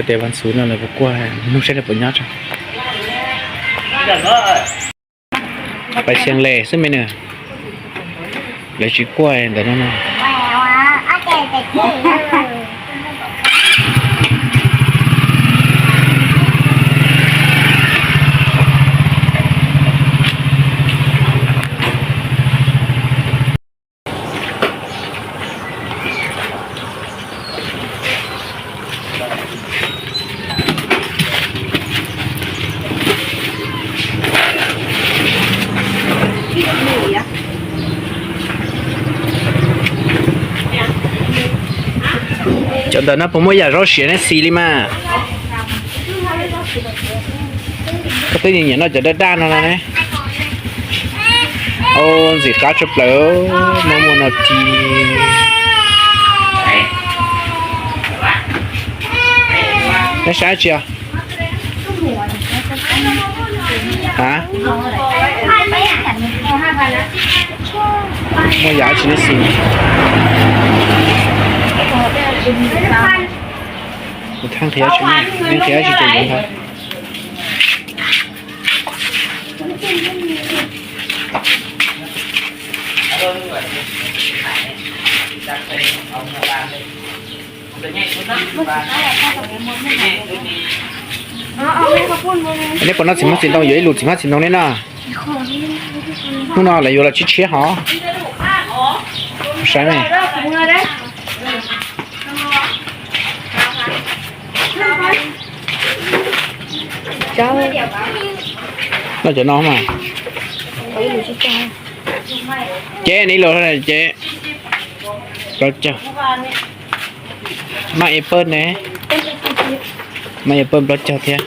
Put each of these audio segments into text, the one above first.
Tes Vas Xuv no lawv puas kuaj, nug saib lawv puas nyob tso. Pais Xiav Les xwb me nws, lawv tsis kuaj ntawm no no. Cov ntawm no puas muaj yam zaub siav neb xis li mas? Koj twb nyiam nyiam noj cov daj daj no no ne. Au, ntxim qab tshaj plaws, muaj muaj no ti. Neb saib tsi os? A, muaj yam tsi neb xis? Kuv thaij nqhis tsi, neb nqhis tsi ces yuav ntag. Neb puas noj txiv hmab txiv ntoo? Yuav ib lus txiv hmab txiv ntoo neb noj. Hnub no lawv yuav los tshiab tshiab hov. Saib ne. Noj cov no mas. Ces neb los ces plaub caug. Maj ib pawg ne, maj ib pawg plaub caug thiab.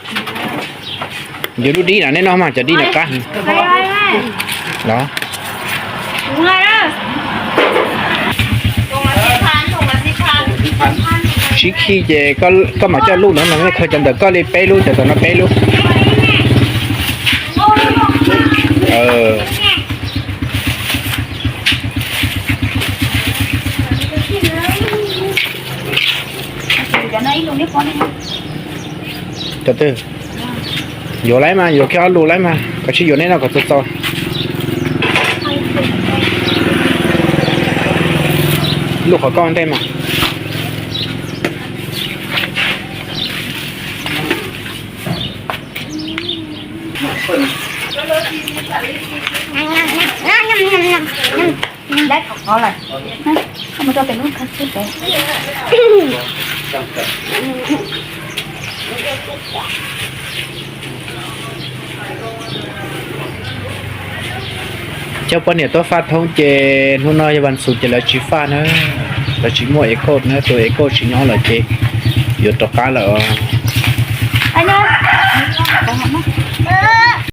Yuav lub dib na neb noj mas, cov dib na qab los. Sib khi ces koj mam coj lub no los, khaws cov ntawm koj li peb lub, cov ntawm no peb lub. Cov twg? Yuav lawm mas, yuav kiag ob lus lawm mas, koj sim yuav neb noj kom txaus txaus. Lub qhov koj ntej mas. Coj poj niam tuaj faj thoob ces hnub no yog vas xuv ces lawv tsis faj na, lawv tsis muaj es kauj na, tus es kauj tsis nyob lawm ces yuav rov qab lawm os.